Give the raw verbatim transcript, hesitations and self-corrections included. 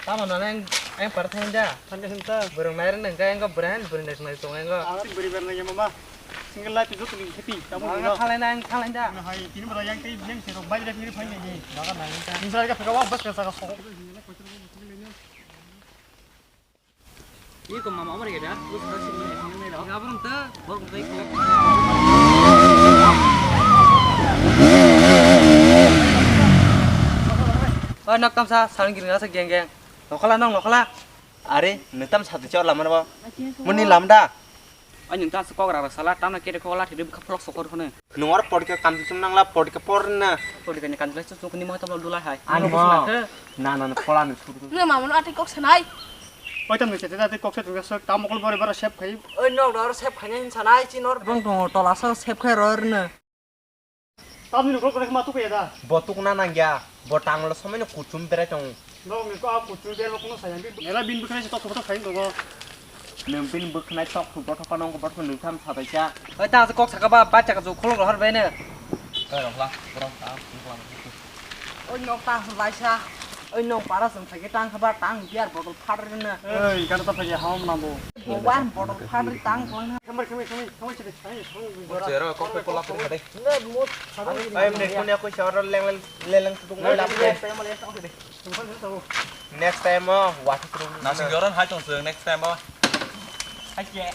Tamo no nang ang par thang da. Thang da hinta. Burung nai rang nang ka ang ko brand burung nai nai tong ang ko. Ang beri ber nai mama. Single life joto ni happy. Tamo no. Ang thang lai nang thang lai da. Hai tini bara yang kai yang se rok bai da ni phai ni. Daga nai ta. Ni sa ka phaka wa bas ka sa ka so. Iko mama amar geda, lu sudah sih ni ni lo. Ya belum tuh, baru kayak itu. Oh, nak tamsa, saling kiri nasa geng geng. Nokhala nong nokhala. Are, nwng tam sati chor lamar ba. Muni lamda. Ai nwng ta kok rak sala, tamna kere kok la thiri bikha phlok sokor hone. Nwng oro porikha kamchwlwi chwng nangla, porikha porna. Porikha ni kamchwlwi chwng chwng ni mo tablo dula hai. Ani mo. Na na na pola ni suru. Nwng mamano ati kok sanai. Oi tam ni chete ati kok se tunga sok tam mokol bore bara sep khai. Oi nok dor sep khai ni sanai chinor. Bong tongo tola so sep khai ror na. Tamni nokol kore ma tuku ya da. Bo tukna nangya. Bo tanglo somoino kuchum berai tongo. Nokni ko a kuchum berbo kuno saya. Mela bin bukhnai se tok tok khai tongo. Nwng bini bwkhnai tok thuk bothok phano wngkha, bothok nwng tham sabaisa. Oi, ta kok saka ba, ba chaka jok kholok rohor bai ne. Oi, rokla, borok ta wngkha. Oi, nok ta hor laisa. Oi, nok para song thagi tang kha ba, tang biar botol phar rina. Oi, gana ta phagi ham nabo. Bo wan botol phar ri tang klang na. Khamar khamar khamar khamar chide. Ai, khamar. Chero kok pe pola pe khade. Ne mut. Ai, ne kone ko shawar leng leng leng tuk ngai lap. Next time o, wathuk rung. Nasing joran hai tong sung next time o. Hai ke.